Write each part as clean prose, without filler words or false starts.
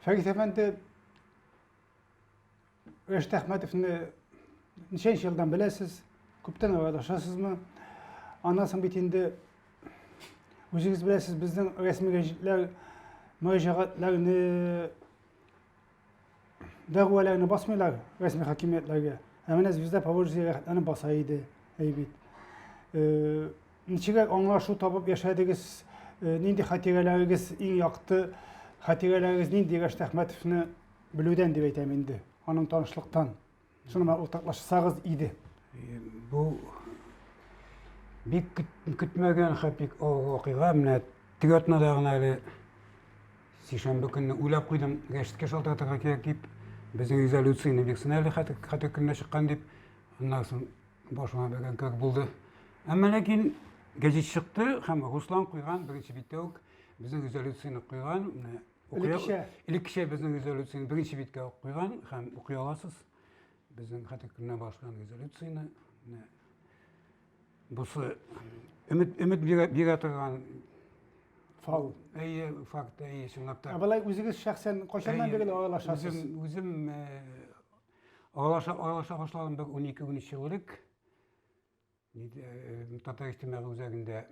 Фәрит әфәнде, Рәшит Әхмәтовны ничәнче елдан беләсез? Күптән аралашасызмы? Аннан соң бит инде үзегез беләсез, безнең рәсми гәҗитләр мөрәҗәгатьләрне, дәгъваларны басмыйлар рәсми хакимиятләргә. Ә менә Звезда Поволжья рәхәтләнеп баса иде, әй бит. Э, ничегрәк аңлашу табып яшәдегез? Э, нинди хатирәләрегез иң якты? Хатирәләрегез нинди Рәшит Әхмәтовны белүдән дип әйтәм инде, аның танышлыктан. Шуны менә уртаклашсагыз иде. Бу бик көтмәгән һәм бик авыр вакыйга. Менә теге атнада гына әле сишәмбе көнне уйлап куйдым, Рәшиткә шалтыратырга кирәк дип, безнең резолюцияне бирсен әле хәтер, хәтер көненә чыккан дип. Аннан соң башыма бәргән кебек булды. Әмма ләкин гәҗит чыкты һәм Руслан куйган беренче биттә үк безнең резолюцияне куйган. Менә Элеккечә. Элеккечә безнең резолюцияне беренче биткә үк куйган һәм укый аласыз. Безнең хәтер көненә багышланган резолюцияне. Менә бусы өмет өмет бирә, бирә торган фал. Әйе, факт, әйе, чынлап та. Ә болай үзегез шәхсән кайчаннан бирле аралашасыз? Үзем, үзем э, аралаша, аралаша башладым бер 12-13 ел элек. Э, Татар иҗтимагый үзәгендә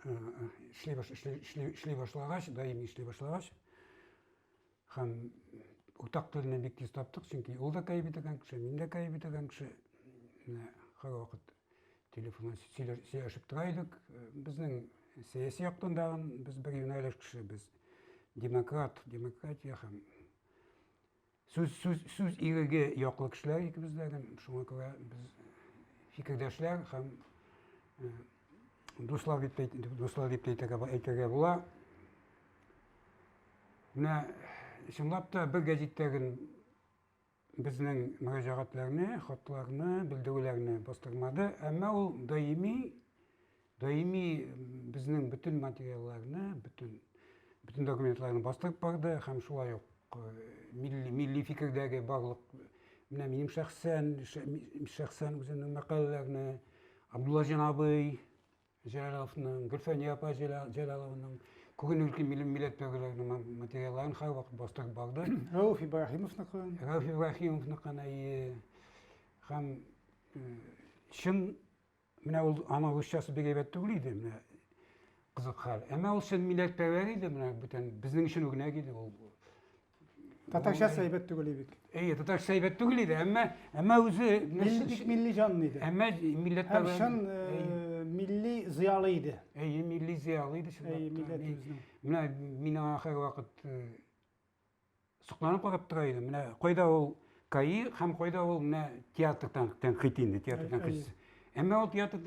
э, эшли, эшли, эшли, эшли башлагач, даими эшли башлагач, һәм уртак телне бик тиз таптык, чөнки ул да кәй битергән кеше, мин дә кәй битергән кеше. Менә һәрвакыт телефоннан сөйләшеп тора идек. Безнең сәяси яктан да без бер юнәлеш кеше, без демократ, демократия һәм сүз, сүз, сүз иреге яклы кешеләр икебез дә. Шуңа күрә без фикердәшләр һәм дуслар дип дуслар дип әйтергә, әйтергә була. Менә чынлап та бер гәзиттәге безнең мөрәҗәгатьләрне, хатларны, белдерүләрне бастырмады, әмма ул даими, даими безнең бөтен материалларны, бөтен, бөтен документларны бастырып барды һәм шулай ук э, милли, милли фикердәге барлык менә минем шәхсән, шәхсән үземнең мәкаләләрне, Абдуллаҗан абый, Җәлаловның, Гөлфәния апа Җәлалованың күренекле милләт пәрвәрләренең материалларын һәрвакыт бастырып барды. Рәүф Ибраһимовныкын. Рәүф Ибраһимовныкын, әйе. Һәм чын менә ул аның русчасы бик әйбәт түгел иде, менә кызык хәл. Әмма ул чын милләтпәрвәр иде, менә бүтән безнең өчен үрнәк иде ул. Татарчасы әйбәт түгел иде бит. Әйе, татарчасы әйбәт түгел иде, әмма әмма үзе милли бик милли җанлы иде. Әмма милләт һәм чын милли зыялы иде. Әйе, милли зыялы иде чынлап. Әйе, милләтебезнең. Менә мин аңа һәрвакыт сокланып карап тора идем. Менә кайда ул КАИ һәм кайда ул менә театр тәнкыйть инде, театр тәнкыйтьчесе. Әмма ул театр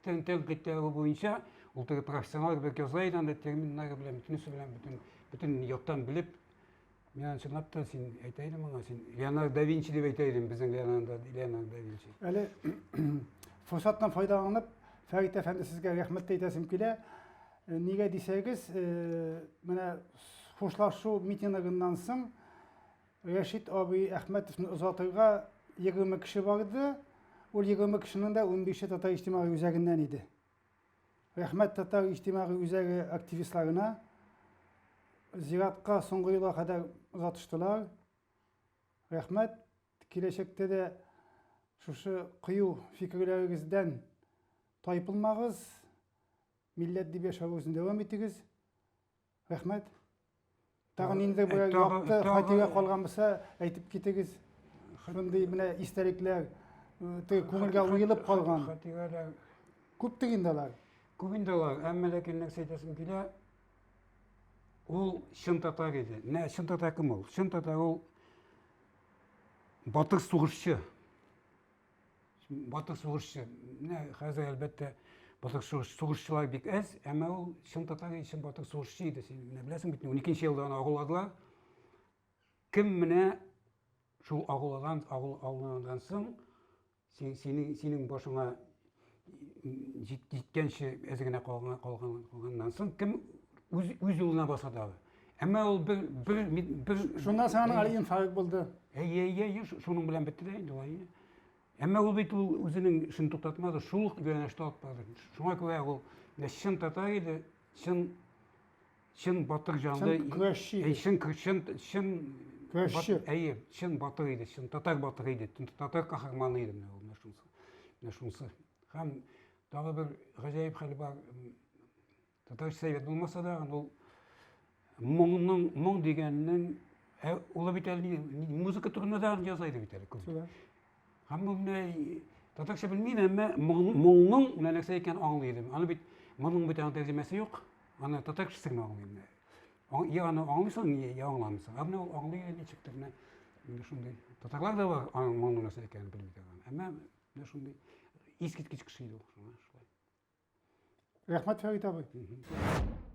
тәнкыйтьләре буенча ул теге профессионал кебек яза иде анда терминнары белән, бөтенесе белән, бөтен бөтен яктан белеп. Мин аны чынлап та син әйтә идем аңа, син Леонардо да Винчи дип әйтә идем, безнең Леонардо, Леонардо да Винчи. Әле форсаттан файдаланып, Фәрит әфәнде, сезгә рәхмәт тә әйтәсем килә. Э, нигә дисәгез, э, менә хушлашу митингыннан соң Рәшит абый Әхмәтовны озатырга 20 кеше барды. Ул 20 кешенең дә 15-е Татар иҗтимагый үзәгеннән иде. Рәхмәт Татар иҗтимагый үзәге активистларына. Зиратка соңгы юлга кадәр озатыштылар. Рәхмәт. Киләчәктә дә шушы кыю фикерләрегездән тайпылмагыз. Милләт дип яшәвегезне дәвам итегез. Рәхмәт. Тагын инде бу якты хатирә калган булса, әйтеп китегез. Шундый менә истәлекләр, теге күңелгә уелып калган. Хатирәләр күптер инде алар. Күп инде алар, әмма ләкин нәрсә әйтәсем килә, ул чын татар иде. Менә чын татар кем ул? Чын татар ул батыр сугышчы. Батыр сугышчы. Менә хәзер әлбәттә батыр сугышчылар бик әз, әмма ул чын татар чын батыр сугышчы иде. Син менә беләсең бит, 12 елда аны агуладылар. Кем менә шул агулаган, агуланганнан соң син, синең, синең башыңа җиткәнче әз генә калган, калган, калганнан соң кем үз, үз юлына баса тагы. Әмма ул бер бер бер Шуннан соң аның әле инфаркт булды. Әйе, әйе, әйе, шуның белән бетте дә инде ул. Әмма ул бит ул үзенең эшен туктатмады, шул ук юнәлештә алып барды. Шуңа күрә ул чын татар иде, чын Чын батыр җанлы. Чын көрәшче иде. Чын, чын, чын көрәшче. Әйе, чын батыр иде, чын татар батыры иде, татар каһарманы иде менә ул, менә шунысы. Менә шунысы. Һәм тагы бер гаҗәеп хәл бар. Татар совет булмаса да, ул моңның, моң дигәннең, ә, ул бит әле музыка турында да яза иде бит әле күп. Һәм бу менә татарча белмим, әмма моңның менә нәрсә икәнен аңлый идем. Аны бит моның бит аның тәрҗемәсе юк. Аны татар кешесе генә аңлый менә. Я аны аңлыйсың, я аңламыйсың. Ә менә ул аңлый ничектер менә. Менә шундый. Татарлар да бар, аның моңның нәрсә икәнен белми торган. Әмма менә шундый искиткеч кеше иде ул. Шуңа шулай. Рәхмәт, Фәрит абый.